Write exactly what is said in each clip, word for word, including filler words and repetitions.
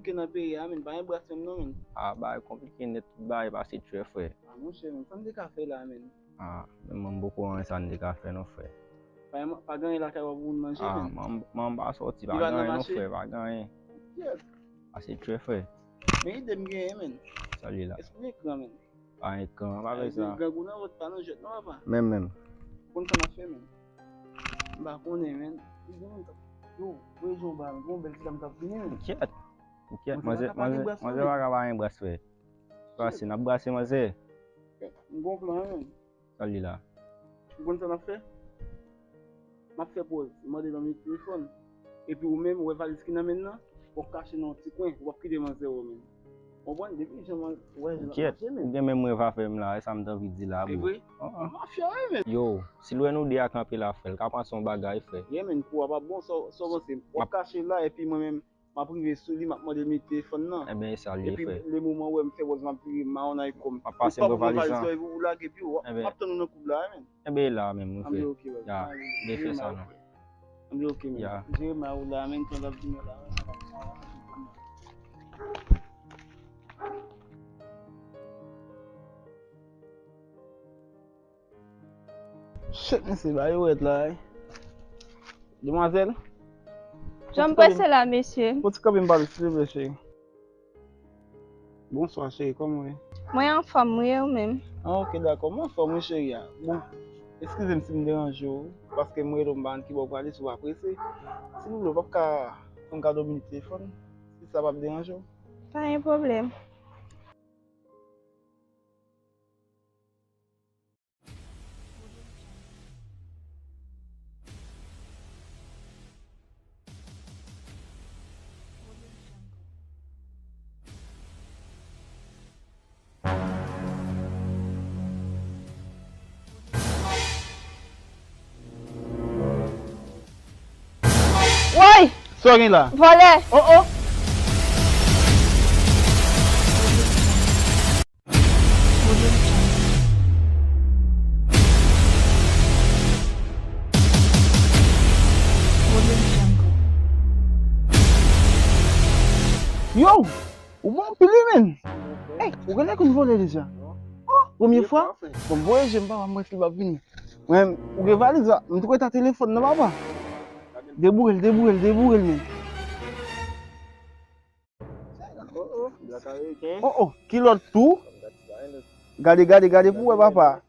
Ke nan peyi a, men, pa gen bras menm non, men. A, bagay konplike nèt, tout bagay pase trè, frè. A, monchè, men, sa n te ka fè la, men? A, men mwen, m poko anyen sa n te ka fè non, frè. Pa, pa gen anyen lakay w pou moun manje, men. A, mwen, mwen, m pa sòti, pa gen anyen non, frè, pa gen anyen. Pase trè, frè. Men ide m genyen, men. Sa l ye la? Èske w gen ekran, men? Pa gen ekran, pa fè sa. Grangou nan vant pa nan jwèt non, papa. Menm, menm. Konn sa n ap fè, men? M pa konnen, men. Yo, voye jan w ba m, gon bèl ti dam k ap vini, men. Kyèt. Kyèt, manzè, manzè, manzè pa ka pa gen bras, frè. Brase, n ap brase, manzè. M gon plan, men. Sa l ye la? Ou konn sa n ap fè? M ap fè pòz, m mande nan minik telefòn. Epi ou menm, ou wè valiz ki nan men l nan, w ap kache nan yon ti kwen, ou p ap kite manzè wè w menm. Ou konprann? Depi jan man-, wè jan l ap mache menm. Ou gen menm rèv avè m la, e sa m t anvi di la, bro. E vre? Mafya, wi, men. Yo, si l wè nou de a kanpe la, frè, l ka panse yon bagay, frè. Yeah, men, kou a p ap bon, sa w, sa w panse? W ap kache la, epi mwen menm, m ap rive sou li, m ap mande l minik telefòn nan. Ebyen, e sa l ye, frè. Epi, le moman w wè m fè pòz, m ap vire mawon nan kò m. M ap pase m bò valiz lan. Ou pa pou pran valiz lan, epi ou lage pye w, m ap tann ou nan koub la, wi, men. Ebyen, e la menm, wi, frè. Anben, oke, baz. Ya, byen fè sa, non. Anben, oke, men. Ya. Jere may ou la, men, tan w ap vini la. Shit, mesye, ba yo rèd la, wi. Demwazèl? Jan m prese la, mesye. Fò ti kanpe m pale, silvouplè, cheri. Bonswa, cheri, kòman w ye? Mwen anfòm, wi, e ou menm? Ah, ok, dakò, mwen anfòm, wi, cheri a. Bon, eskize m si m deranje w, paske m rele w, m pa konn ki bò w prale, si w pa prese. Silvouplè, w p ap ka fè m kado minik telefòn, si sa p ap deranje w? Pa gen pwoblèm. Woy! Sa w gen la? Vòlè! Oh, oh! Yo! Ou bon anpil wi, menn. Ey, ou genlè konn vòlè deja? Oh, premye fwa? Bon, voye je m, papa, m wè si l p ap vini. Mwen, ou gen valiz la, m tou kwè ta telefòn nan, papa. Deboure l, deboure l, deboure l, menn. Oh, oh, kilòt tou. Gade, gade, gade pou wè, papa.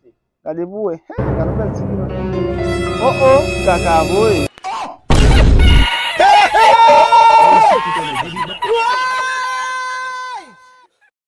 Gade pou wè. Hey, gade bèl ti kilòt. Oh, oh, kaka voye.